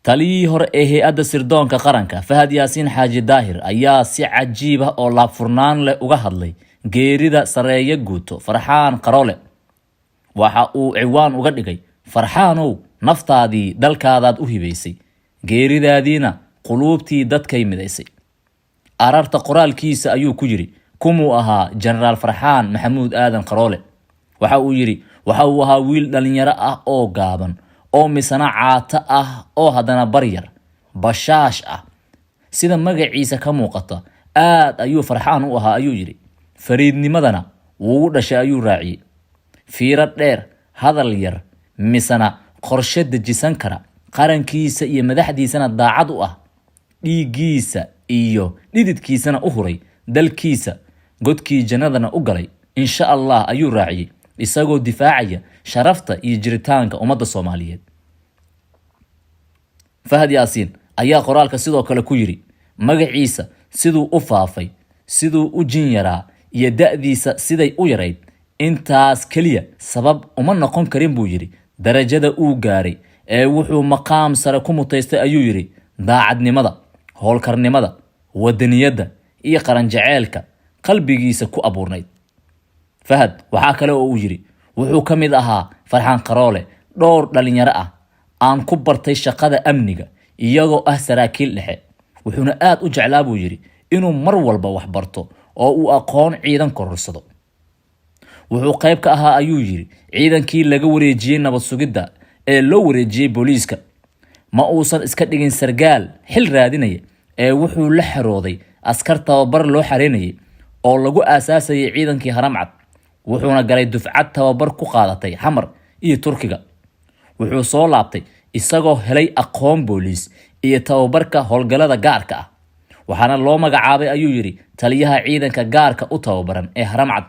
Taliyihii hore ee hay-adda sirdoonka qaranka, Fahad Yaasiin Xaaji Daahir, ayaa si cajiib ah oo laabfurnaan leh uga hadlay geerida sareeye guuto Farxaan Qaroole. Waxa uu ciwaan uga dhigay "Farxaanow, naftaadii dalkaadaad u hibaysay, geeridaadiina quluubtii dadkay midaysay." Ararta qoraalkiisa ayuu ku yidhi: "Kumuu ahaa Jenaraal Farxaan Maxamuud Aadan Qaroole?" Waxa uu yidhi: "Waxa uu ahaa wiil dhallinyaro ah oo gaaban oo misana caato ah oo haddana baryar bashaash ah. Sida magaciisa ka muuqata, aad ayuu farxaan u ahaa," ayuu yidhi. "Fariidnimadana wuu u dhashay," ayuu raaciyey. "Fiiro dheer, hadal yar, misana qorshe dejisan kara, qarankiisa iyo madaxdiisana daacad u ah, dhiiggiisa iyo dhididkiisana u huray dalkiisa, godkii jannadana u galay, insha Allah," ayuu raaciyey, isagoo difaacaya sharafta iyo jiritaanka ummadda Soomaaliyeed. Fahad Yaasiin ayaa qoraalka sidoo kale ku yidhi: "Magaciisa siduu u faafay, siduu u jin yaraa iyo da'diisa siday u yarayd, intaas keliya sabab uma noqon karin," buu yidhi, "darajada uu gaaray ee wuxuu maqaam sare ku mutaystay," ayuu yidhi, "daacadnimada, howlkarnimada, wadaniyadda iyo qaran jeceelka qalbigiisa ku abuurnayd." Fahad waxaa kale oo uu yidhi: "Wuxuu ka mid ahaa Farxaan Qaroole dhowr dhalinyaro ah aan ku bartay shaqada amniga iyagoo ah saraakiil dhexe. Wuxuuna aad u jeclaa," buu yidhi, "inuu mar walba wax barto oo uu aqoon ciidan kororsado. Wuxuu qayb ka ahaa," ayuu yidhi, "ciidankii laga wareejiyey nabad sugidda ee loo wareejiyey booliiska. Ma uusan iska dhigin sargaal xil raadinaya ee wuxuu la xerooday askar tababar loo xareynayay oo lagu aasaasayay ciidankii Haramcad, wuxuuna galay dufcad tababar ku qaadatay Xamar iyo Turkiga. Wuxuu soo laabtay isagoo helay aqoon booliis iyo tababarka howlgallada gaarka ah, waxaana loo magacaabay," ayuu yidhi, "taliyaha ciidanka gaarka u tababaran ee Haramcad."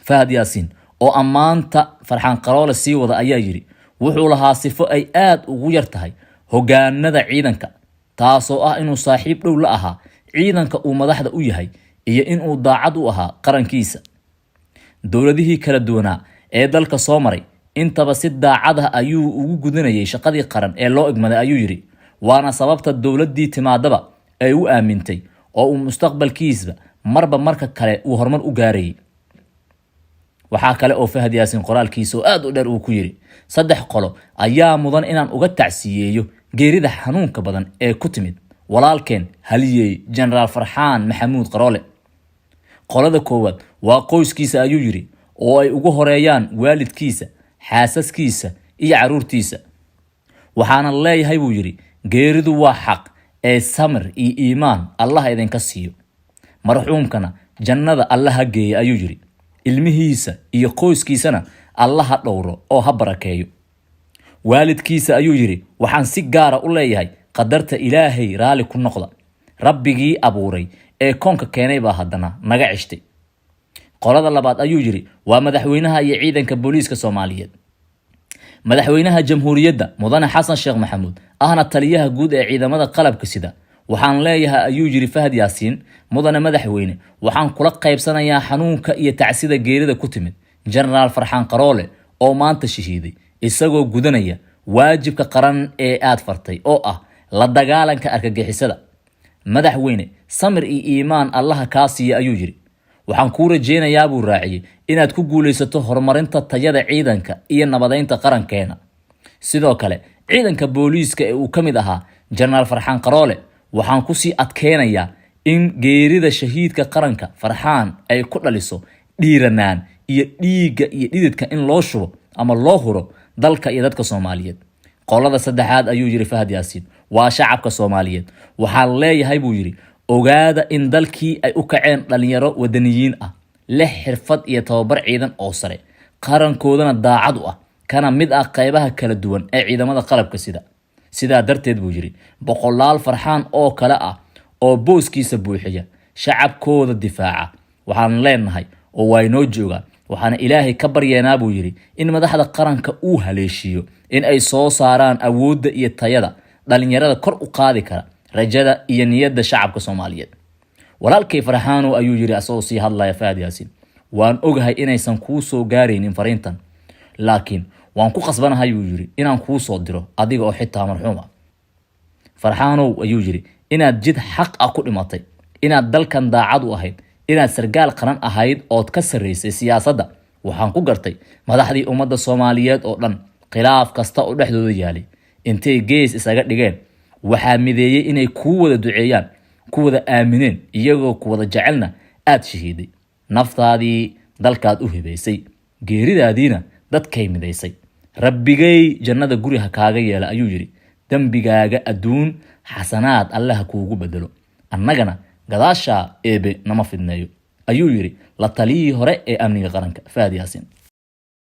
Fahad Yaasiin oo ammaanta Farxaan Qaroole sii wada ayaa yidhi: "Wuxuu lahaa sifo ay aad ugu yar tahay hogaanada ciidanka, taasoo ah inuu saaxiib dhow la ahaa ciidanka uu madaxda u yahay iyo inuu daacad u ahaa qarankiisa. Dowladihii kala duwanaa ee dalka soo maray intaba si daacad ah ayuu ugu gudanayay shaqadii qaran ee loo igmaday," ayuu yidhi. "Waana sababta dowladdii timaadaba ay u aamintay oo uu mustaqbalkiisba marba marka kale uu horumar u gaarayay." Waxaa kale oo Fahad Yaasiin qoraalkiisa oo aad u dheer uu ku yidhi: "Saddex qolo ayaa mudan inaan uga tacsiyeeyo geerida xanuunka badan ee ku timid walaalkeen haliyey Jenaraal Farxaan Maxamuud Qaroole. Qolada koowaad waa qoyskiisa," ayuu yidhi, "oo ay ugu horeeyaan waalidkiisa, xaasaskiisa iyo carruurtiisa. Waxaana leeyahay," buu yidhi, "geeridu waa xaq ee samir iyo iimaan Allah idinka siiyo. Marxuumkana jannada Alla ha geeya," ayuu yidhi. "Ilmihiisa iyo qoyskiisana Alla ha dhowro oo ha barakeeyo. Waalidkiisa," ayuu yidhi, "waxaan si gaara u leeyahay qadarta Ilaahay raalli ku noqda. Rabbigii abuuray ee koonka keenay baa haddana naga ceshtay. Qolada labaad," ayuu yidhi, "waa madaxweynaha iyo ciidanka booliiska Soomaaliyeed. Madaxweynaha Jamhuuriyadda, Mudane Xasan Sheekh Maxamuud, ahna taliyaha guud ee ciidamada qalabka sida, waxaan leeyahay," ayuu yidhi Fahad Yaasiin, "mudane madaxweyne, waxaan kula qaybsanayaa xanuunka iyo tacsida geerida ku timid Jenaraal Farxaan Qaroole oo maanta shahiiday isagoo gudanaya waajibka qaran ee aad fartay oo ah la dagaalanka argagixisada. Madaxweyne, samir iyo iimaan Allaha kaa siiya," ayuu yidhi. "Waxaan kuu rajaynayaa," buu raaciyey, "inaad ku guulaysato horumarinta tayada ciidanka iyo nabadeynta qarankeena. Sidoo kale ciidanka booliiska ee uu ka mid ahaa Jenaraal Farxaan Qaroole waxaan kusii adkeynayaa in geerida shahiidka qaranka Farxaan ay ku dhaliso dhiiranaan iyo dhiigga iyo dhididka in loo shubo ama loo huro dalka iyo dadka Soomaaliyeed. Qolada saddexaad," ayuu yidhi Fahad Yaasiin, "waa shacabka Soomaaliyeed. Waxaan leeyahay," buu yidhi, "ogaada in dalkii ay u kaceen dhalinyaro wadaniyiin ah, leh xirfad iyo tababar ciidan oo sare, qarankoodana daacad u ah, kana mid ah qaybaha kala duwan ee ciidamada qalabka sida. Sidaa darteed," buu yidhi, "boqolaal Farxaan oo kale ah oo booskiisa buuxiya, shacabkooda difaaca, waxaan leenahay oo waa inoo joogaa. Waxaana Ilaahay ka baryeenaa," buu yidhi, "in madaxda qaranka uu haleeshiiyo in ay soo saaraan awoodda iyo tayada dhalinyarada kor u qaadi kara rajada iyo niyadda shacabka Soomaaliyeed. Walaalkay Farxaanow," ayuu yidhi asagoo sii hadlaya Fahad Yaasiin, "waan ogahay inaysan kuu soo gaaraynin fariintan, laakiin Waan ku qasbanahay, uu yidhi, inaan kuu soo diro adiga oo xitaa marxuum ah. Farxaanow, ayuu yidhi, inaad jid xaq ah ku dhimatay, inaad dalkan daacad u ahayd, inaad sargaal qaran ahayd ood ka sarraysay siyaasadda, waxaan ku gartay madaxdii ummadda Soomaaliyeed oo dhan khilaaf kasta oo dhexdooda yaalay intay gees isaga dhigeen, waxaa mideeyey inay kuu wada duceeyaan, ku wada aamineen, iyagoo ku wada jecelna aad shahiiday. Naftaadii dalkaad u hibaysay, geeridaadiina dadkay midaysay. Rabbigay jannada guri ha kaaga yeela, ayuu yidhi. Dembigaaga adduun xasanaad Alle ha kuugu bedelo, annagana gadaashaa Eebe nama fidneeyo, ayuu yidhi la taliyihii hore ee amniga qaranka, Fahad Yaasiin.